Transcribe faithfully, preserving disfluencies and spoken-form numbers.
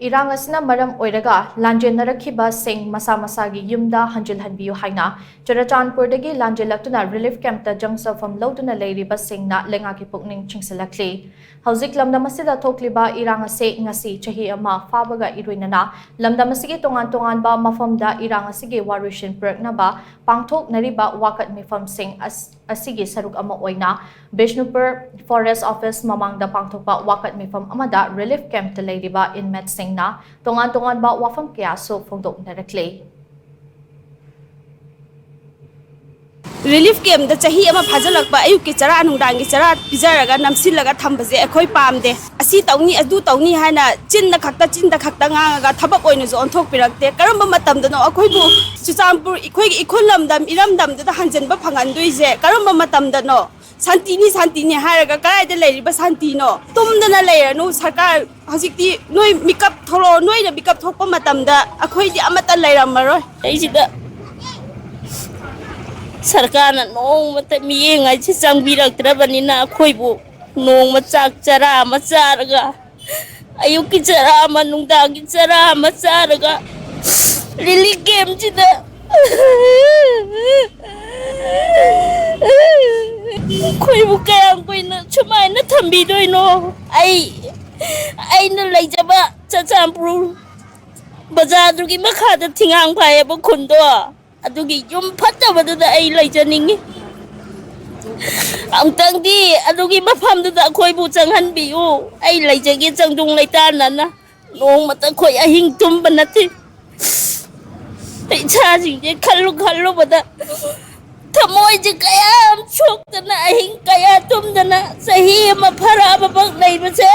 ꯏꯔꯥꯡ ꯑꯁꯤꯅ ꯃꯔꯝ ꯑꯣꯏꯔꯒ ꯂꯥꯟꯖꯦꯟꯅꯔꯛꯈꯤꯕꯁꯤꯡ ꯃꯁꯥ ꯃꯁꯥꯒꯤ ꯌꯨꯝꯗ ꯍꯟꯖꯤꯜꯍꯟꯕꯤꯌꯨ ꯍꯥꯏꯅ ꯆꯨꯔꯆꯥꯟꯄꯨꯔꯗꯒꯤ ꯂꯥꯟꯖꯦꯜꯂꯛꯇꯨꯅ ꯔꯤꯂꯤꯐ ꯀꯦꯝꯞꯇ ꯖꯪ ꯆꯐꯝ ꯂꯧꯗꯨꯅ ꯂꯩꯔꯤꯕꯁꯤꯡꯅ ꯂꯩꯉꯥꯛꯀꯤ ꯄꯨꯛꯅꯤꯡ ꯆꯤꯡꯁꯤꯜꯂꯛꯂꯤ꯫ ꯍꯧꯖꯤꯛ ꯂꯝꯗꯝ ꯑꯁꯤꯗ ꯊꯣꯛꯂꯤꯕ ꯏꯔꯥꯡ ꯑꯁꯤ ꯉꯁꯤ ꯆꯍꯤ ꯑꯃ ꯐꯥꯕꯒ ꯏꯔꯣꯏꯅꯅ ꯂꯝꯗꯝ ꯑꯁꯤꯒꯤ ꯇꯣꯉꯥꯟ ꯇꯣꯉꯥꯟꯕ ꯃꯐꯝꯗ ꯏꯔꯥꯡ ꯑꯁꯤꯒꯤ ꯋꯥꯔꯣꯏꯁꯤꯟ ꯄꯨꯔꯛꯅꯕ ꯄꯥꯡꯊꯣꯛꯅꯔꯤꯕ ꯋꯥꯀꯠ ꯃꯤꯐꯝꯁꯤꯡ ꯑꯁ-, ꯑꯁꯤꯒꯤ ꯁꯔꯨꯛ ꯑꯃ ꯑꯣꯏꯅ ꯕꯤꯁꯅꯨꯄꯨꯔ ꯐꯣꯔꯦꯁ ꯑꯣꯐꯤꯁ ꯃꯃꯥꯡꯗ ꯄꯥꯡꯊꯣꯛꯄ ꯋꯥꯀꯠ ꯃꯤꯐꯝ ꯑꯃꯗ ꯔꯤꯂꯤꯐ ꯀꯦꯝꯞꯇ ꯂꯩꯔꯤꯕ ꯏꯟꯃꯦꯠꯁꯤꯡꯅ ꯇꯣꯉꯥꯟ ꯇꯣꯉꯥꯟꯕ ꯋꯥꯐꯝ ꯀꯌꯥꯁꯨ ꯐꯣꯡꯗꯣꯛꯅꯔꯛꯂꯤ꯫ ꯔꯤꯂꯤꯐ ꯀꯦꯝꯞꯇ ꯆꯍꯤ ꯑꯃ ꯐꯥꯖꯤꯜꯂꯛꯄ, ꯑꯌꯨꯛꯀꯤ ꯆꯔꯥ, ꯅꯨꯡꯗꯥꯡꯒꯤ ꯆꯔꯥ ꯄꯤꯖꯔꯒ ꯅꯝꯁꯤꯜꯂꯒ ꯊꯝꯕꯁꯦ ꯑꯩꯈꯣꯏ ꯄꯥꯝꯗꯦ꯫ ꯑꯁꯤ ꯇꯧꯅꯤ, ꯑꯗꯨ ꯇꯧꯅꯤ ꯍꯥꯏꯅ ꯆꯤꯟꯗ ꯈꯛꯇ, ꯆꯤꯟꯗ ꯈꯛꯇ ꯉꯥꯡꯉꯒ ꯊꯕꯛ ꯑꯣꯏꯅꯁꯨ ꯑꯣꯟꯊꯣꯛꯄꯤꯔꯛꯇꯦ꯫ ꯀꯔꯝꯕ ꯃꯇꯝꯗꯅꯣ ꯑꯩꯈꯣꯏꯕꯨ ꯆꯨꯔꯆꯥꯟꯄꯨꯔ, ꯑꯩꯈꯣꯏꯒꯤ ꯏꯈꯨꯜ ꯂꯝꯗꯝ, ꯏꯔꯝꯗꯝꯗꯨꯗ ꯍꯟꯖꯤꯟꯕ ꯐꯪꯍꯟꯗꯣꯏꯁꯦ ꯀꯔꯝꯕ ꯃꯇꯝꯗꯅꯣ? ꯁꯥꯟꯇꯤꯅꯤ, ꯁꯥꯟꯇꯤꯅꯤ ꯍꯥꯏꯔꯒ ꯀꯗꯥꯏꯗ ꯂꯩꯔꯤꯕ ꯁꯥꯟꯇꯤꯅꯣ? ꯇꯨꯝꯗꯅ ꯂꯩꯔꯅꯨ ꯁꯔꯀꯥꯔ꯫ ꯍꯧꯖꯤꯛꯇꯤ ꯅꯣꯏ ꯃꯤꯀꯞ ꯊꯣꯛꯂꯛꯑꯣ, ꯅꯣꯏꯅ ꯃꯤꯀꯞ ꯊꯣꯛꯄ ꯃꯇꯝꯗ ꯑꯩꯈꯣꯏꯗꯤ ꯑꯃꯠꯇ ꯂꯩꯔꯝꯃꯔꯣꯏ꯫ ꯁꯤꯗ ꯁꯔꯀꯥꯔꯅ ꯅꯣꯡꯃꯇ ꯃꯤꯠꯌꯦꯡ ꯍꯥꯏꯁꯤ ꯆꯪꯕꯤꯔꯛꯇ꯭ꯔꯕꯅꯤꯅ ꯑꯩꯈꯣꯏꯕꯨ ꯅꯣꯡꯃ ꯆꯥꯛ ꯆꯔꯥ ꯑꯃ ꯆꯥꯔꯒ, ꯑꯌꯨꯛꯀꯤ ꯆꯔꯥ ꯑꯃ, ꯅꯨꯡꯗꯥꯡꯒꯤ ꯆꯔꯥ ꯑꯃ ꯆꯥꯔꯒ ꯔꯤꯂꯤꯐ ꯀꯦꯝꯁꯤꯗ ꯑꯩꯈꯣꯏꯕꯨ ꯀꯌꯥꯝ ꯀꯨꯏꯅ ꯁꯨꯃꯥꯏꯅ ꯊꯝꯕꯤꯗꯣꯏꯅꯣ? ꯑꯩ, ꯑꯩꯅ ꯂꯩꯖꯕ ꯆꯨꯔꯆꯥꯟꯄꯨꯔ ꯕꯖꯥꯔꯗꯨꯒꯤ ꯃꯈꯥꯗ ꯊꯤꯉꯥꯡ ꯐꯥꯏꯌꯦꯕ ꯈꯨꯟꯗꯣ, ꯑꯗꯨꯒꯤ ꯌꯨꯝ ꯐꯠꯇꯕꯗꯨꯗ ꯑꯩ ꯂꯩꯖꯅꯤꯡꯉꯤ꯫ ꯑꯃꯨꯛꯇꯪꯗꯤ ꯑꯗꯨꯒꯤ ꯃꯐꯝꯗꯨꯗ ꯑꯩꯈꯣꯏꯕꯨ ꯆꯪꯍꯟꯕꯤꯌꯨ꯫ ꯑꯩ ꯂꯩꯖꯒꯦ ꯆꯪꯗꯨꯡ ꯂꯩꯇꯥꯅꯅ꯫ ꯅꯣꯡꯃꯇ ꯑꯩꯈꯣꯏ ꯑꯍꯤꯡ ꯇꯨꯝꯕ ꯅꯠꯇꯦ꯫ ꯏꯆꯥꯁꯤꯡꯁꯦ ꯈꯜꯂꯨ ꯈꯜꯂꯨꯕꯗ ꯊꯃꯣꯏꯁꯦ ꯀꯌꯥꯝ ꯁꯣꯛꯇꯅ, ꯑꯍꯤꯡ ꯀꯌꯥ ꯇꯨꯝꯗꯅ, ꯆꯍꯤ ꯑꯃ ꯐꯔꯛꯑꯕꯃꯛ ꯂꯩꯕꯁꯦ